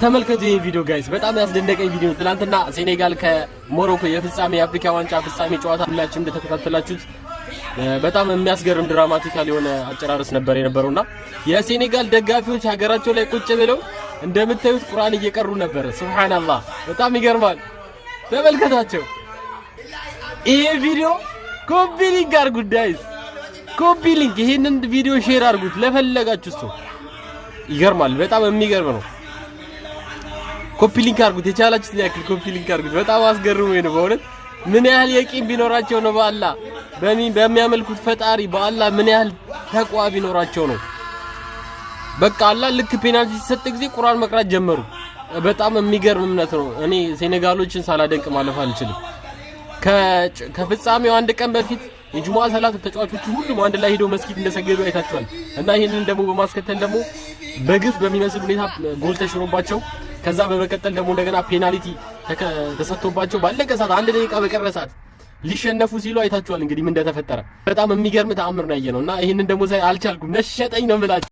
ተመልከቱ ይሄ ቪዲዮ guys፣ በጣም ያስደነቀኝ ቪዲዮ። ትናንትና ሴኔጋል ከሞሮኮ የፍጻሜ የአፍሪካ ዋንጫ ፍጻሜ ጨዋታ ሁላችሁም እንደተከታተላችሁት በጣም የሚያስገርም dramatical የሆነ አጨራረስ ነበር የነበረውና የሴኔጋል ደጋፊዎች ሀገራቸው ላይ ቁጭ ብለው እንደምታዩት ቁርአን እየቀሩ ነበር። ሱብሃንአላህ፣ በጣም ይገርማል። ተመልከቷቸው። ይሄ ቪዲዮ copy link አድርጉት guys፣ copy link፣ ይሄንን ቪዲዮ share አድርጉት ለፈለጋችሁ ሰው። ይገርማል። በጣም የሚገርም ነው። Copy link አድርጉት፣ የቻላችሁትን ያክል copy link አድርጉት። በጣም አስገርሞኝ ነው በእውነት። ምን ያህል የቂን ቢኖራቸው ነው፣ በአላህ በሚያመልኩት ፈጣሪ በአላህ ምን ያህል ተቅዋ ቢኖራቸው ነው። በቃ አላህ ልክ ፔናልቲ ሲሰጥ ጊዜ ቁርአን መቅራት ጀመሩ። በጣም የሚገርም እምነት ነው። እኔ ሴኔጋሎችን ሳላደንቅ ማለፍ አልችልም። ከፍጻሜው አንድ ቀን በፊት የጁሙአ ሰላት ተጫዋቾቹ ሁሉም አንድ ላይ ሄደው መስጊድ እንደሰገዱ አይታችኋል። እና ይህንን ደግሞ በማስከተል ደግሞ በግፍ በሚመስል ሁኔታ ጎል ተሽሮባቸው፣ ከዛ በመቀጠል ደግሞ እንደገና ፔናልቲ ተሰጥቶባቸው ባለቀ ሰዓት፣ 1 ደቂቃ በቀረ ሰዓት ሊሸነፉ ሲሉ አይታችኋል። እንግዲህ ምን እንደተፈጠረ በጣም የሚገርም ተአምር ነው ያየነው። እና ይህንን ደግሞ ሳይ አልቻልኩም፣ ነሸጠኝ ነው የምላችሁ።